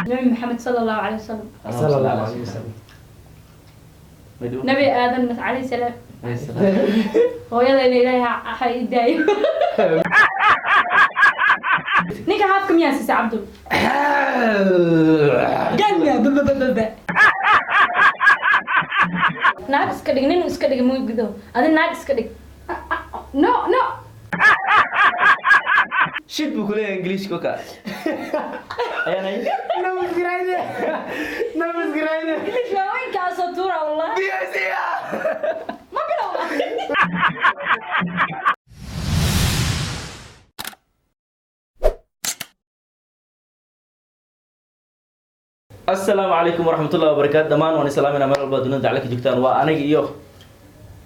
Nabi Maxamed sala Allahu caleyhi wasalam. Sala Allahu calayhi wasalam. Nabi Aadan calayhi salaam. Hooyadayna Ilaahay ha ii daayo. Ninka haafka miyaa siisay, Cabdul? Ganya babababa. Naag iska dhig, nin iska dhig, muu gudo adi, naag iska dhig. No, no. Shit buu kuleeyahay Ingiliishka ka ayaanay. Nabadgelyada, nabadgelyada. English waaweynkaasoo tuura, wallah ma bilowda. Asalaamu calaykum waraxmatullahi wabarakaatu. Dhammaan waan islaaminaa meel walba dunida dacla ka joogtaan. Waa aniga iyo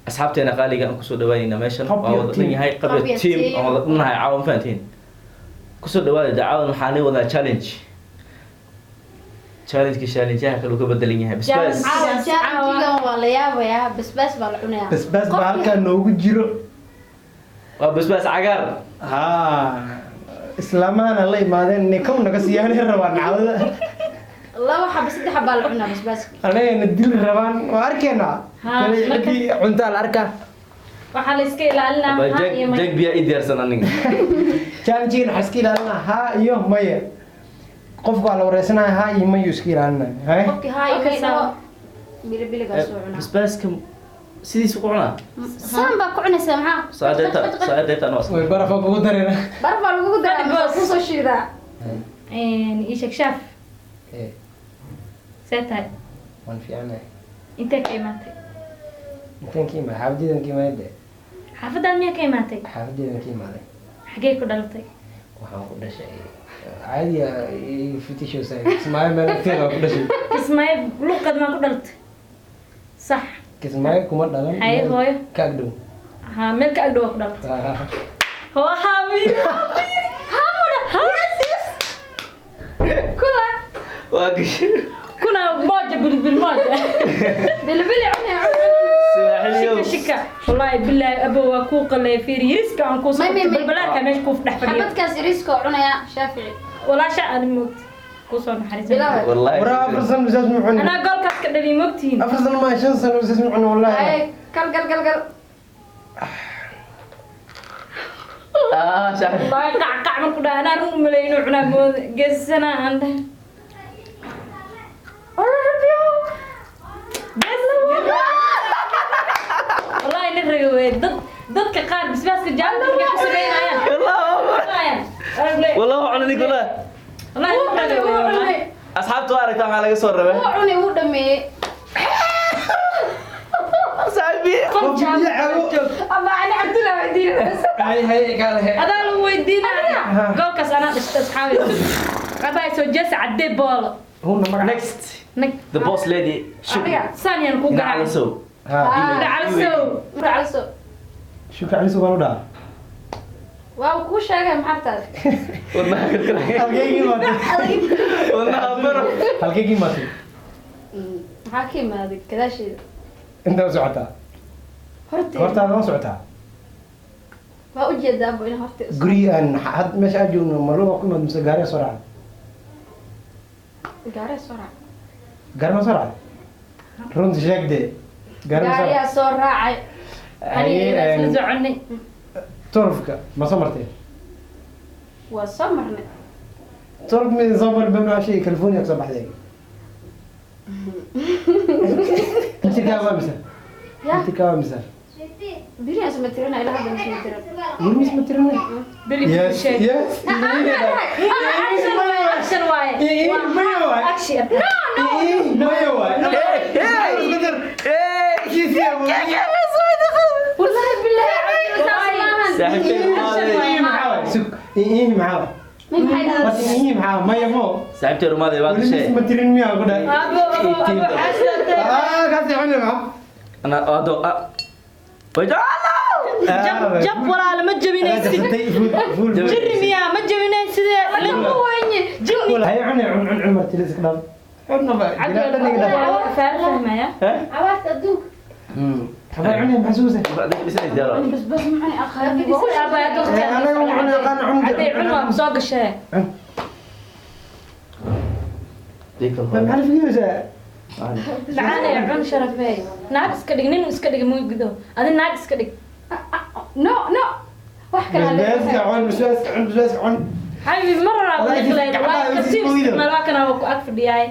asxaabteena qaaliga aan kusoo dhawaanayna meeshan. Qabyo waan wada dhan team. Yahay qabyo Qabyo team. team. Aan wada dhannahay caawa, ma fahantiin? Kusoo dhawaada dacwadan. Waxaan ii wadaa challenge. Challenge-ka challengeyaha kale uu ka bedelan yahay basbaas. Caawa challenge-gan waa la yaabayaa, basbaas baa la cunayaa. Basbaas baa halkaa noogu jiro. Waa basbaas cagaar. Haa, islaamahana la imaadeen inay kow naga siiyaan rabaan nacdada. Laba xaba, saddex xabaa la cunaa basbaaska. Anagana dili rabaan, waa arkeynaa. Haa, kale ciddii cuntaa la arkaa. Waxaa la iska ilaalinaa Waa ha jag iyo maya. Jag biyaa ii diyaarsan aniga. Challenge-gan waxaa iska ilaalinaa haa iyo maya. Qofku waa la wareysanaya, haa iyo maya iska ilaalinaya. Haye. Qofkii haa iyo Okay, may sawa. dhaho, bilibiligaa soo cunaa. Basbaaska sidiisu ku cunaa. Saan baa ku cunaysaa, maxaa? Saadeeta saadeeta anoo Way barafa kugu dareen. Baraf baa lagugu daraa Fadhi mise boss. kusoo shiidaa? Ii sheeg, Shaaf, see tahay? Waan fiicanahay. Intee ka imaatay? Intaan ka imaaday xaafadeedan ka imaaday de. Xaafaddaad miyaa ka imaatay? Xaafadeedan ka imaaday. Xagee ku dhalatay? Waxaan ku dhashay caadiya fitishosa Kismaayo, meel agteeda waan ku dhashay. Kismaayo luqad maa ku dhalatay, sax? Kismaayo kuma dhalan. Haye, meel hooyo. Ka agdhow. Ha, meel ka agdhow waa ku dhalatay. Hoo habi hamuna. Kula. Waa gashay. Kuna moja bilbil moja. Bilibili cunaya, cun. Sawaaxiliyow. Shika shika, wallahi billahi abo waa kuu qalay. Fiir yiriska aan kuu soo May, may, may. balbalaarka meesha kuu dhex fadhiyo. Xabadkaas iriiska oo cunaya Shaafici. Walaasha aad moogti kusoo naxariisan. Bilaw. Wallahi. Waraa, 4 sano bisaas ma cunin. Anaa goolkaas ka dhaliy, moogtihiin. 4 sano maa, 5 sano bisaas ma cunin wallahi. Ay, kal gal gal gal. Ah, shaafi. Wallahi qac qac marku dhaha, anaa run umaleey inuu cunaa mooda geesana aan dhahay. Wala rabiyo. Bes. Wallahi nin raga wey. Dadka qaar basbaaska jaalka markay ku sameynayaan. Wallahi wallahi waa cunay ninka, wallahi. Wallahi nin raga wey, wallahi. Asxaabta waa aragtaa maxaa laga soo rabay. Wuu cunay, wuu dhameeyey. Saaxibi. Qofki biyo cabo. Ama ani Cabdulla weydiinaysa. Hay hay kaale. Adaa lagu weydiinaya. Goolkaas anaa dhashtay, asxaabi. Abaa soo jeesa caddee boolo. Huna magac. Next. Nag. The boss lady Shukri. Adiga. Saan yaan ku Dhinaca garaacay. la sow. Ha. Dhacalsow. Racalso. Shukri cali subaan u dhaha. Waa uu kuu sheegay, maxaa tahay? Wadnaha kalkalaya. Halkeygii maatay? Wadnaha baraf. Halkeygii maatay? Maxaa ka imaaday gadaasheeda? Intaa u socotaa? Horteeda. Hortaada ma socotaa? Waa ujeedaa abo in horteeda. Gurigi aan had meesha aan joogno ma luga ku imaad mise gaariga soo raacay? Gaariga soo raacay. Gaari ma soo raacay? Runta sheeg dee, gaari ma soo raacay? Gaarigaa soo raacay. Haye. Aniga isla soconay. Turufka ma soo martay? Waa soo marnay. Turuf ma soo marin bamna shay California ka soo baxday. Inta waa mise? Ya. Inta waa mise? Beriyaa isma tirina, ilaa hadda isma tirin. Weli ma tirina? Bili Yes. sheeg. Yes. Action waaye, action waaye. Maya waay. Action. Maya waay. Wallahi billahi Cabdulla, saas maahan. Saaxiibtay rumaaday. Ii maxaa? May maxay Horta dhahdaa? ii maxaa? Maya mo. Saaxiibtay rumaaday waa Weli gashay. ma tirin miyaa ku dhahay? Abo abo abo xasatay. Ah, kaasi cuni ma? Ana ado ah. Wajalo. Jab jab walaal, ma jabinaysid. Jiri miyaa, ma jabinaysid. Ma weynye. Hay cuni, cun cun cun marti iska dhaaf. Cunna ba. Jira dhan iga dhaaf. Fahmaya. Cabaarta adduunka. Habaa cunay maxsuusa. Basbaas macani aqaan. Anaga waxaan aqaan cun. Hadday cun waa soo gashee. Ma maxaa la fikiraysaa? Macaanay cun sharafey. Naag iska dhig, nin iska dhig muygido. Adi naag iska dhig. No no. Wax kale. Basbaaska cun, basbaaska cun, basbaaska cun. Xabibi mar horaa ku dhiqleen. Waa tartiib isticmaal waa kana waa ku ag fadhiyaay.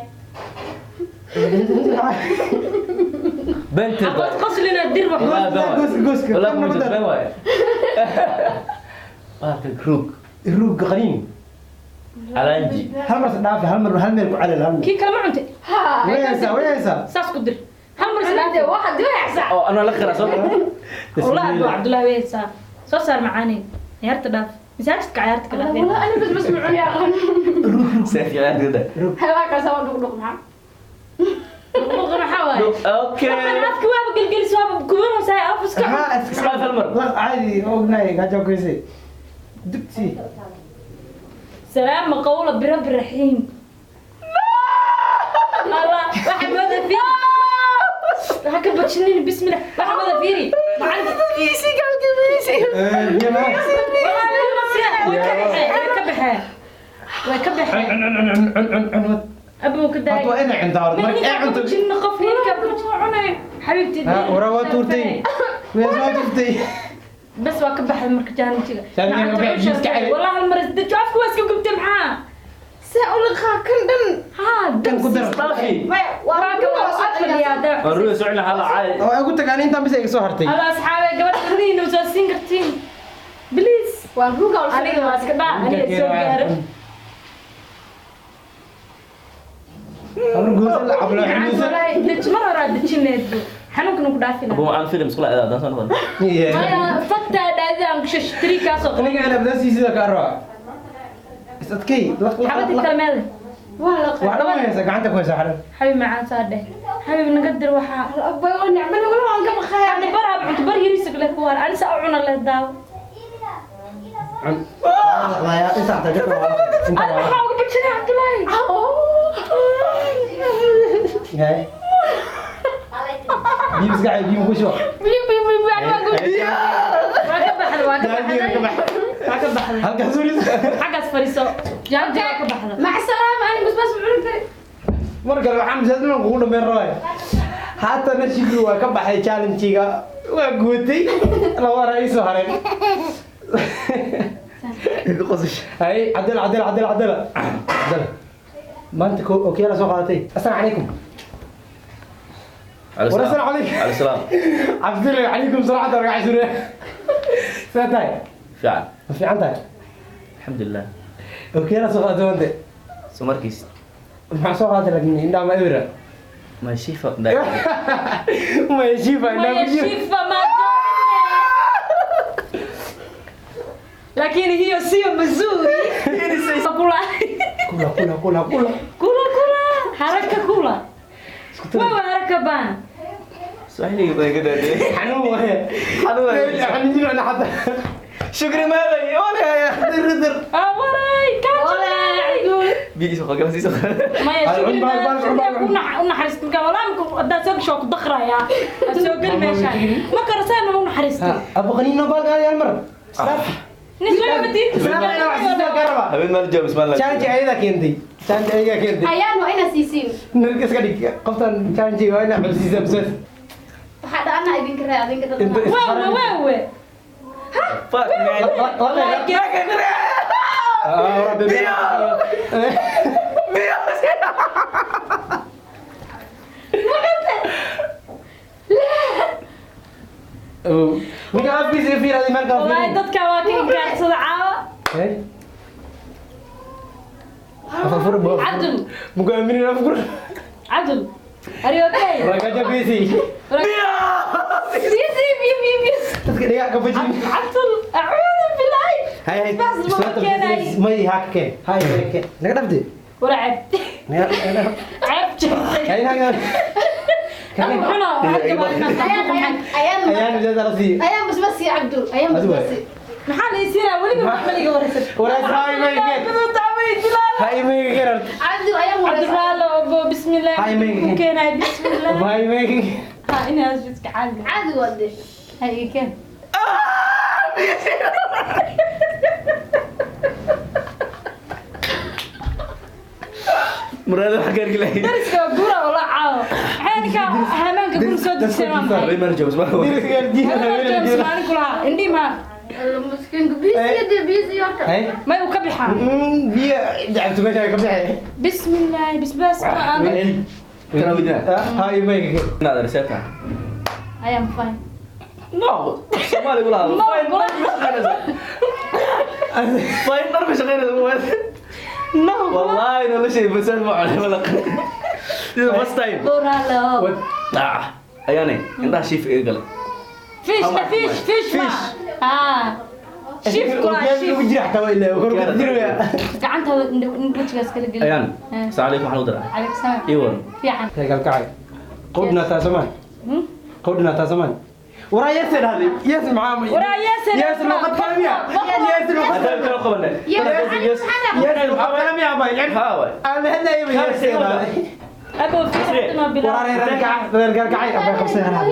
Bente. Aqoon qoslina dir wax. Gooska. Wallah ma jirto been waaye. Bahalka ruug. Ruug qaniin. Calanji. Hal mar dhaafi, hal mar hal meel ku calal hal meel. Kii kale ma cuntay. Ha. Way haysaa, way haysaa. Saas ku dir. Hal mar isla Waxa dibaysa. Oo anaa la qiraa soo. والله أبو عبد الله ويسا soo saar macaanay ciyaarta dhaaf masaajidka ciyaarta ka dhaaf والله انا بس macuni aqaan. Seef ciyaarta. Hawaa ka soo dhuq dhuq maxaa. Luqluqa maxaa waaye Okay. Waxaan afka waaba gelgelis waaba gubanaysaa af iska cun. Ha, Iska dhaaf hal mar. La caadi ognahay gaajo goysay. Dugsi. salaama qawla birabbi raxiim Allah waxa mooda fiiri waxa ka bajinin bismillah waxa mooda fiiri macalinka Biyo ma. way ka baxeen way ka baxeen way ka baxeen Cun cun cun cun cun cun. abuu ka daayay Horta waa inay cuntaa horta. Marka ay cunto. jinno qof ninka cunay xabiibti Ha, waraa waa tuurtay. Way soo tuurtay. بس waa ka baxay marka jaanjiga Jaanjiga ka baxay, jiiska cali. والله hal mar isdajo afku waa iska gubtay maxaa See u liqaa kan dhan. haa Kan ku dar. Dhaafi. waa ka waa fadhiyaa daa Waan ruuga socon lahaa caadi. Oo ay ugu tagaan intaan bis ay soo hartay. alla asxaabe gabadha guryihiina soo siin kartiin please Waa ruuga oo aniga waa iska dhaa aniga soo gaaro Habar goosan la cablo xanuunsan. Wallahi mar horaa dejineed xanuunkana ku dhaafina Abu aan film isku laa dan soo noqon. maya faktaa dhaadida aan kusho shtiri kaasoo qabay Aniga ana badaasiisida ka arwaa. Is adkay. Laq laq. xabadii kale meede Waa la Wax dhan way haysaa, gacanta ku haysaa xalan. xabib macaan saa dheh xabib naga dir waxaa Abay oo nicmo wala waan ka baqayaa. hadda bar hab cunto bar yariisa leh ku waar anisa u cuna leh daawo Cun. Waa yaa inta xataa jirta waa. Inta ada waa. maxaa uga bajinay cabdullaahi Hay. Biyo iska cay, biyo ku shuba. biyo biyo biyo biyo aniga waa ka baxday waa ka Jaanjiga ka baxday baxay. waa ka baxday Halkaas uris. xaggaas fadhiiso jaanjiga waa ka baxday Mac salaama ani basbaas macuni kari. Mar kale waxaan masaajidna kugu dhammayn rabaa. Haatana shibri waa ka baxay challenge-ga. Waa guutay. Laba raa soo hareen. Hay, cadal cadal cadal cadal. Cadal. Maanta ko okiyala soo qaadatay. Assalaamu calaykum. Warasal calaykum. على السلام. Cabdillah calaykum salaam ragac sure. Saa tahay. Fiican. Ma fiican tahay? Alxamdulillah. Okiyala soo qaadatay maanta. Soo markiis. Maxaa soo qaadatay laakiin indhaha ma ebira. Ma shifa. Ma shifa indhaha maya ma shifa. shifa ma lakini hiyo sio mzuri kula Kula kula kula kula. kula kula haraka kula wewe haraka bana Swahili bay ka daadiyay. Xanuun waaye. Xanuun waaye. Xanuun jiro ana xataa. Shukri maaday. Wala ya. Dir dir. awaray kaajay Biyo soo qala sii soo. maya Hal, shukri cun, baal, baal, cun, baal, cun. u naxariisto marka walaa marka haddaad soo gasho waa ku daqrayaa aad soo geli meeshaan ma karasaan u naxariisto Abu qaniino baal qaadi hal mar. nin soo dhawatiin Islaam ayna wax siistaa ka rabaa. Habeen maal joob ismaan la. Challenge ayada keentay. Challenge ayaga keentay. Ayaan waa inaa siisiin. Nalka iska dhig. Qoftan challenge waa inaa xubsiisa bisas. Waxaa dhacana idinka raa idinka Inta dadna. waawe waawe Fuck man. Ah, rabbi. Biyo. Ninka afkiisa iga fiiraday meel kaa wallaahi fiirin. dadka waa ka ingaarsada caawa Eh? Afur bo. Cabdul. Muka aaminin afur. Cabdul are you okay Ragaja busy. Biyo biyo biyo biyo Dadka dhigaa ka fajin. Cabdul acuudu bilaahi Hay hay. Bas ma keenay. May ha ka keen. Hay hay keen. Naga dhafte. Wala ceeb Naga naga. ceeb jirtay Hay hay. Anigu xuna Ayaan ayaan Ayaan jaza la siiyo. ayaan basbaas sii Cabdul. Ayaan Adigu basbaas sii. maxaa la isiinaa weliga wax maliga waraysan Waraas hay may keen. Hay may keen. Cabdul ayaan waraysan. cabdiraalo bo bismillaah Hay, may- ku keenay bismillaah Hay may. Inaa iska caadi. Caadi waa dee. Hay ii keen. Muraada waxa gaarki lahayd. Dariska waa guura oo la caawo. Maxay ninka hamaanka guri soo dejisay waa maxay? Reymar James ma Hamaanka James maalin ku lahaa. Indhii maa. Alla miskiinka biisiga dee biisi horta. May uu ka bixaa. Biyo jacabtu meesha ka bixi. Bismillaahi bisbaas ma aan. Kana weydiinaa. Ha imayga. Inaad researta. I am fine. No, Soomaali kula hadlo. No, kula- Fine, dhar ma shaqeynayso. No. Wallahi noloshayda basbaas ma cunay ma laqin. This is the first time. Buuralo. Ah, ayaane indhaha shiif iga galay. Fish na fish fish ma. Ah. Shiif kula shiif. Ugu jira xataa waa ilaa kor ku jira. Gacantaada wejigaas kala geli. Ayaan, assalaamu calaykum waxaan u diraa. Calaykum salaam. Ii waran. Fiican. Regal kacay. Qodna taasamaan. Qodna taasamaan. Waraa yes dhahday. Yes maxaa? Waraa yes Yes luqad kale miya? Yes luqad Hadda kala qabanay. Yes, Yes. Yes luqad kale miya bay? Ha waay. Aan hadlayay yes dhahday. Abo fish ma Waraa bilaa. reer kacay, reer kacay abay qabsanayaan.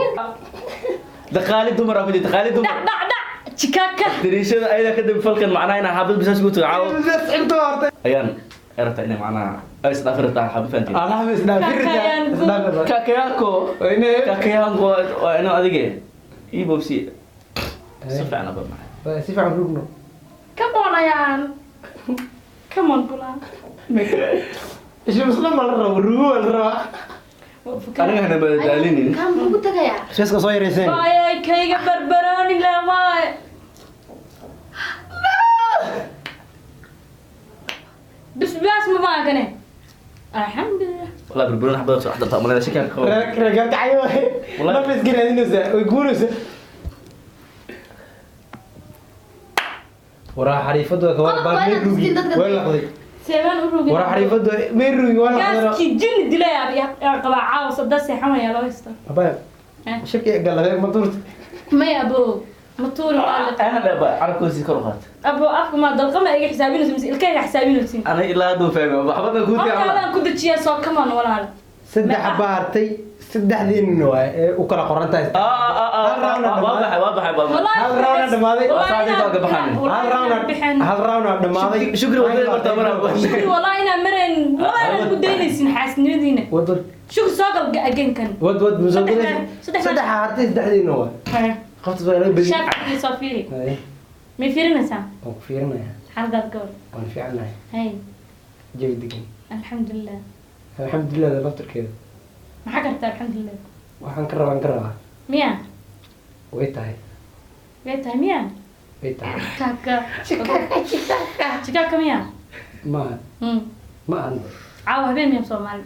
Daqaali dumar ah ku jirta, daqaali dumar. Dhac dhac dhac. Chikaka. Dariishada ayada kadib falkan macnaha inaa xaabad bisaas ugu tago caawo. Bas inta horta. Ayaan erata inay macnaha ay isdhaafin rabtaa xaabad fahantiin. Allah isdhaafin rabtaa. Kakayaako. Inay Kakayaanku waa inuu adige ii boobsi. Si fiican aba macnaha. si fiican rugno. Come on ayaan. Come on kula. Isha muslim ma la rabo, rugo la rabaa. Aniga hana madadaalinin. Kaan kugu tagayaa. Sheeska soo yareyseen. Waay kayga barbarooni la waay. Bisbaas ma baakane. Alxamdulillah. Wallahi barbarooni xabada soo xadalta malena shakaan ka qabo. Reer kacay waay. Wallahi. Nafis garaadinaysa, way guuraysa. Waraa xariifadu waa Qodobka baa waa inaad rugi. tustiin dadka. Waa laqday. Seebaan u rugin. Waraa xariifadu may rugi waa laqday. Gaaskii jini dilay yaa qabaa caawa sadda seexan wayaa loo haysta. Abay. Eh. Shaki galay ma tuurta. Maya abo ma tuuri waa la. Ana dhaba carabkoosii kor u qaata. Abo afka ma dalqama iga xisaabinaysa mise ilkayga xisaabinaysin. Ana ilaa hadduu fahmay waxbadan kuu Horta tiican. adaan ku dejiyaa soo come on walaal. Saddex baartay, saddexdiin waay ee u kala qoran tahay. Hal round Waa baxay, waa baxay baa. Wallahi Hal round aan dhamaaday. wallahi Waa saacadii ka baxaan. Hal round hal round aan dhamaaday. Shukri wadada bartaa mar walba. Shukri wallahi inaan marayn wallahi inaan ku daynaysin xaasnimadiina. Wad wad Shukri soo gal again-kan. wad wad musoo Saddex galaysa. saddex Saddex hartay saddexdiin waay. Qofta waa laga badiyay. Shaafii soo fiiri. Hay, Ma fiirinaysaa? waan ku fiirinayaa. Xaaladaad gobol. Waan fiicanahay. Hay, Jawi degan. alxamdulilah. Alxamdulilah laftirkeeda. Maxaa kartaa alxamdulilah? Waxaan ka rabaa, aan ka rabaa. Miya? Way tahay. Way tahay miya? Way tahay. Kaka. Chikaka miya? Ma aha. Ma ahan. Caawa habeen miya Soomaali?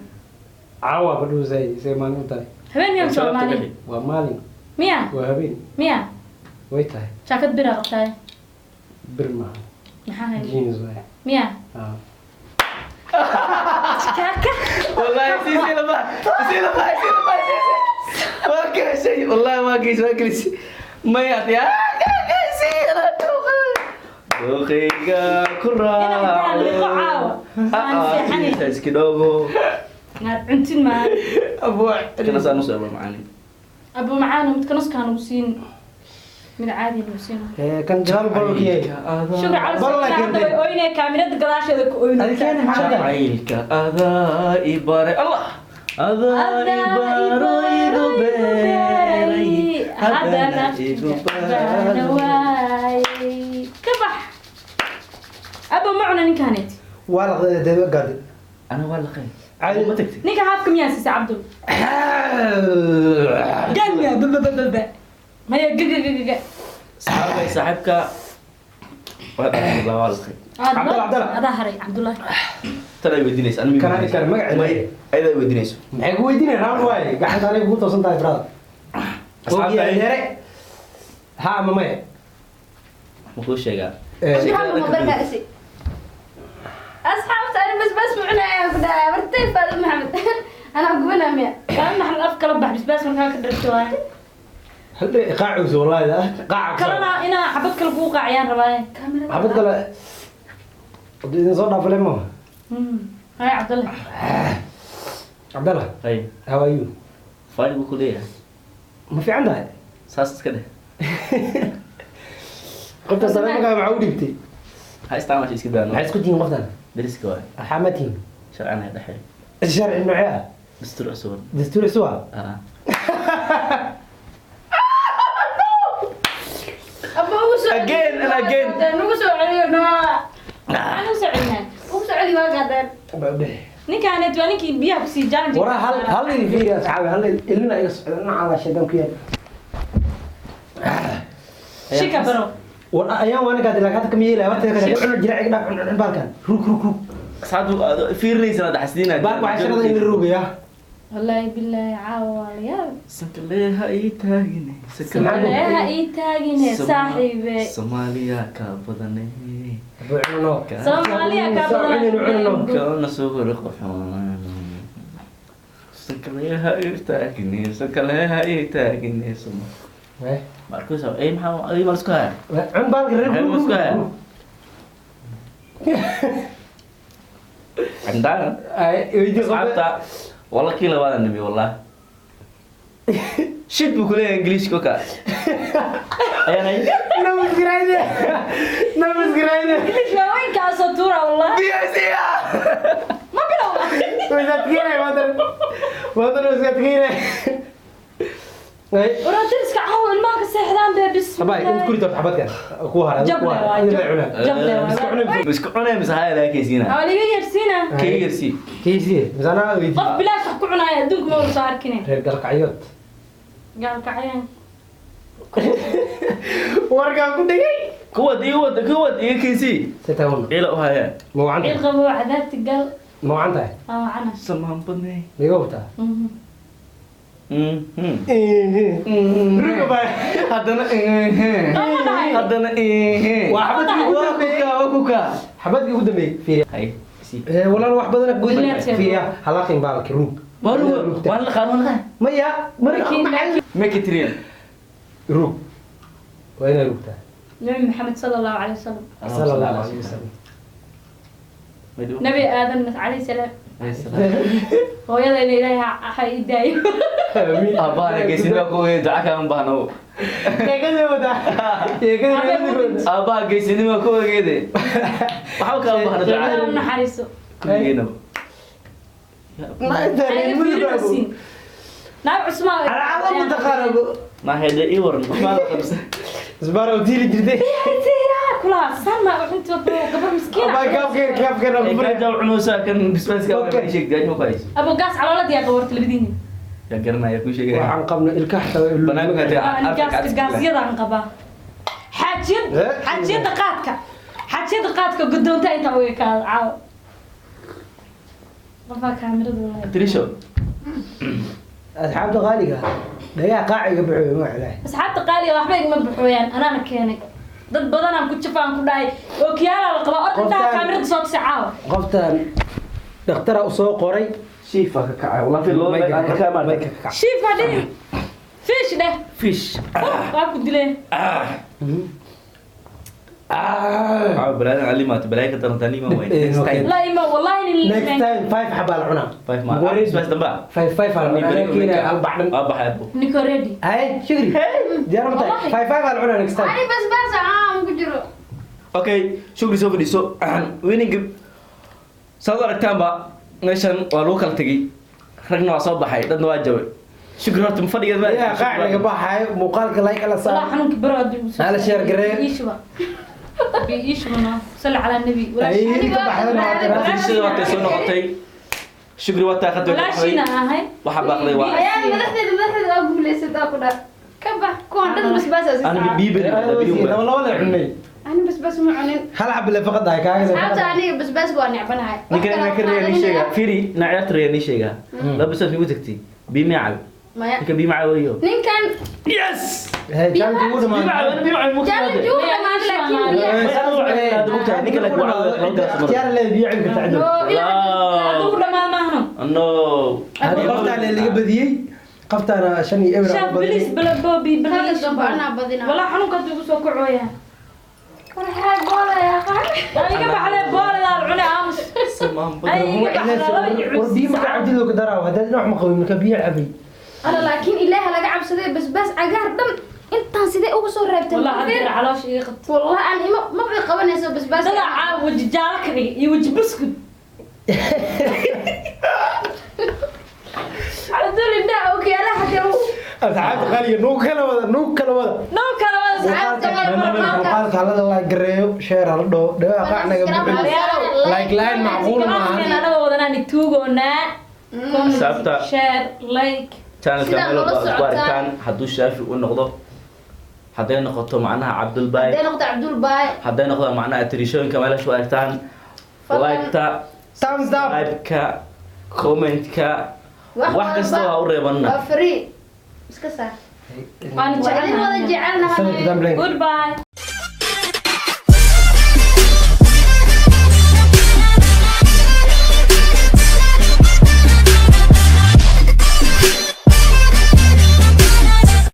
Caawa ba dhuusay, say maalin u tahay. Habeen miya Soomaali? Waa maalin, Miya? waa habeen. Miya? Way tahay. Jaakad bir aa qabtaay. Bir maaha. Maxaa hay? Jeans waay. Miya? Ah. Chikaka. Wallahi sii lama sii lama sii lama waa gashay wallahi waa gashay waa gashay maya yaa gashay ana dooqayga ku Inaan intaan liqo caawa. Aan seexanayn. raaco iski dhoobo Inaad cuntin maaha. Abu kana saan usoo aba macaani Abu macaano midka nuskaan ugu siin. Mid caadi ugu siin. Eh, kan jaal balki yahay. Shukri cali Bal la hadda keentay. way ooynaya kaamirada gadaasheeda ku ooynaysaa. Adiga keena maxaa ka jacaylka adaa i baray allah adaa i baro igu beeray haddana igu Haddana baro waay. Ka bax. Abo ma cuna ninkaaneet. Waa laqday dee gaadi. ana waa laqay Caadi. ma tagtay Ninka haafka miyaa siisay Cabdul? Ganya ba ba ba ba ba. Maya gaga gaga gaga. saxaabay saaxiibka waa dhaqay waa laqay Cabdalla, Cabdalla. Adaa haray Cabdullahi. tan ay weydiinaysa aniga Kana- kana magaceeda. may ayada ay weydiinayso Maxay ku weydiinayaan round waay. Gacanta aniga kugu toosan tahay brother. Asxaabta Ogiyaa yare. Ha ama maya. ma kuu sheegaa Eh, Maxamed mobilka isi. Asxaabta ani basbaas ma cunayaa ku dhahay. Abartay Faadil Maxamed. Anaa gubanaa miya? Kaa maxal af kala bax bisbaas markaa ka dharto waay. Hal dhinac qaacuus wallahi ah. Qaac. Kalena inaa xabad kale kugu qaaciyaan rabaaye. Xabad kale. Haddii idin soo dhaafale ma. Hay Cabdullahi. Cabdalla, hay how are you? fine buu ku leeyahay Ma fiican tahay? Saas iska dheh. Qofta saleemankaa maxaa u dhiibtay? Ha isticmaasha, iska daano. Maxay isku tihiin qoftan? Dariska waay. Waxaa ma tihiin? Sharcina dhexe. Sharci noocee ah? Dastuur cusub. Dastuur cusub ah? Ah. Abba ugu soo celi. Again and again. Nugu soo celiyo noo. Maxaan u soo celinaa? Ugu soo celi waa gaadeen. Baa u dhex. Ninkaaneet waa ninkii biyaha kusii challenge. Waraa hal hal idin fiiriya asxaabi, hal ilina iga socda dhinaca la shaydaan ku yaal. Shika baro. War ayaan waan gaadi laakiin hadda kama yeelaya horta kale cun jira iga dhaaf cun cun baalkan rug rug rug. Asxaabtu aad fiirinaysan hadda xasdiina. Baalka waxaa shaqada in la rugaya. Wallaahi billaahi caawa waa la yaab. Sankaleha ii taagine. Sankaleha ii taagine saaxiibe. Soomaaliya ka badane. Cuno. Soomaaliya ka badan. Cuno cuno. Kana soo hore qoxoon. Sankaleha ii taagine. Sankaleha ii taagine. Eh. Markuus ay maxaa ay ma isku haya? Cun baalka reer Maxay rug. isku haya? Cindaan. Ay weydii qofta. Asxaabta والله كي لبada nimi wallah. Shit buu ku leeyahay English ka. Ayaan ay. Nabad garayne. Nabad garayne. Haweenkaasoo tuura wallah. Biyaasiya. Ma bilowda. Wasaadkiinay wadan. Wadan wasaadkiinay. Ay. Waraa dariska caawa ilmaha ka seexdaan bee Abay bismillah. inta kuri doonta xabadkan ku haray. Jable waay, jable waay. Iska cunay. Isku cunay mise haya laga kaysiina. Waa liga yeersiina. Kay yarsi. Kaysi, misana weydii. Qof bilaash wax ku cunaaya adduunka ma wada soo arkine. Reer galkacyood. Gaalkacayaan. Warkaan ku dhigay. Kuwad iyo wad kuwad iyo kaysi. Sita un. Ila u haya. Ma wacan Ciil tahay? qabo cadaabti gal. Ma wacan tahay? Waa wacana. Samaan badnay. Miga hubtaa? Mhm. Ruga baa. Haddana Lama dhahay. haddana Waa xabadkii ugu waa dambeeyey. kuka waa kuka. Xabadkii ugu dambeeyey. Fiiriya. Hay si. Ee, walaal wax badan guud. Bilaadkeeda. Fiiriya, halaqin baalki rug. Waa waa la qaad waa la qaad. Maya, Laakiin- Make it real. rug. Waa inay rugtaa. Nabi Maxamed sala allahu calayhi wasalam. Sala allahu calayhi wasalam. Nabi Aadan calayhi salaam. Hooyadayna Ilaahay ha ii daayo. Amiin. Aabbaha geesinima ku weyn duca kama baahno. Sheekadii wadaa. Sheekadii wadaa. Aabbaha geesinima ku wegeede. Waxba kama baahno duca. Ilaahay u naxariiso. Kulligeena. Ma inta reer mudug baa. Naag cusmaan. Alcada mutaqaarabo. Ma hayda ii waran. Ma la qabsan. Isbaar oo diili jirtay. Kulaha sama inta gabar miskiin. Abaa kaafkeen kaafkeen oo Ay fure. gaajaa cunaysaa kan bisbaaska Okay. ma sheeg gaaj ma ku hayso. Abo gaas caloolad yaa qabarta labadiina. Yaa garanaya ku sheegaya. Waxaan qabno ilkaha xataa waa ilmo. Banaanka tee. Gaaska gaasyadaan qabaa. Xaajiyad Eh. xaajiyada qaadka. Xaajiyada qaadka gudoonta inta uga kaad caaw. Qofaa kaamirada wallaahi. Trisho. Asxaabta qaaliga ah, dhagaha qaaciga buxuyo ma xilay. Asxaabta qaaliga waxba igama buxooyaan anaana keenay. Dad badan aan ku jafaan ku dhahay oo kiyaala la qabaa orda intaa Qoftaan- kaamirada soo tusay caawa. Qoftan dhakhtara u soo qoray. Shiifa ka kacay. Wallahi loo Mayka ka ka ma. mayka ka kac. Shiif ha dhihin. Fish dheh. Fish. Waa ku dileen. Ah. Ah, balaadan calimaat balaay ka darantaa nima weyn. Eh, Next okay. time. La ima wallahi nin Next time five xabaa la cunaa. Five ma. Wareeg. Bisbaas damba. Five five aa la cunaa. Anaa keenaya hal bac dhan. Waa baxay abu. Nico ready. Hay, shukri. Diyaar ma tahay? Wallahi. Five five aa la cunaa next time. Ani basbaas aan ku jiro. Okay, shukri soo fadhiiso. Winning saad u aragtaanba meeshan waa lagu kala tegay. Ragna waa soo baxay, dadna waa jabay. Shukri horta ma fadhigeed ma. Yaa qaac laga baxaayo muuqaalka like la والله saar. xanuunka baro haddii uu soo Hala share gareey. ii shuba. Ii shuba no. Salli calaa nabi. Ay, ka baxdan waa tira. Shukri waa tay soo noqotay. Shukri waa taa khadwa. Walaashiina ahay. Waxa baaqday waa. Ayaa madaxdeeda madaxdeeda waa guulaysataa ku dhar. Ka bax kuwan dhan basbaas aa Aniga biyo beri biyo Laba laba la cunay. Ani basbaas ma cunin. Hal xab le faqad ay kaaga. Asxaabta aniga basbaaska waa necbanahay. Ninkan ina ka reeya nii sheega. Firi, na ciyaarta reeya nii sheega. Laba saf igu tagtay. Biyo ma cab. Maya. Ninka biyo ma cabayo. Ninkan Yes! Hey, challenge ugu Biyo ma dhamaan. cabo, biyo ma cabo. challenge uu dhamaaday laakiin Ikhtiyaar le biyo cabi kartaa cidlo. No, ilaa Hadduu ku dhamaado maahno. No. Haddii qoftaan le laga badiyey, qoftaana shan iyo eber Shaaf bilis bala boobi Halka bilis. dambe anaa badinaa. Walaa xanuunka hadduu igu soo kacooyaa. Waxaa boolaya qaar. Waa iga baxday booladaa la cunay aamus. Ay iga baxday laba iyo War biyo markaa cabdi looga daraawo, haddaad dhinac ma qabin markaa biyo cabay. Alla, laakiin Ilaaha laga cabsaday, basbaas cagaar dhan intaan sidee ugu soo reebtay? Wallah hadda caloosha iga qabto. Wallah aan ima ma bay qabanayso basbaas. Dada caawa waji jaalo ka dhigay iyo waji buskud. Cabdul indhaha okiyaalaha xataa Asxaabta qaaliga, nuug kala wada, nuug kala wada. Noo kala wada. Asxaabta Muuqaalka halada la gareeyo, share hala dhaho, dhawaha qacnaga buuxin, like line macquul maahan. Anagoo wadanaan tuugoonaa. Asxaabta- Share, like. Channelka Sidaa meel noola walba aad ku socotaan. aragtaan, hadduu Shaafi u noqdo, hadday noqoto macnaha Cabdulbaay, Hadday noqdo Cabdul Baay, hadday noqdo macnaha tirishooyinka meelasha ku aragtaan, Fadlan. like-ta, Thumbs up. subscribe-ka, comment-ka, wax kasta waa u reebanna. Waa free, iska saar. Waan Waa idin wada jecelnahay. jecelnahay. Sanadka dambe. Goodbye.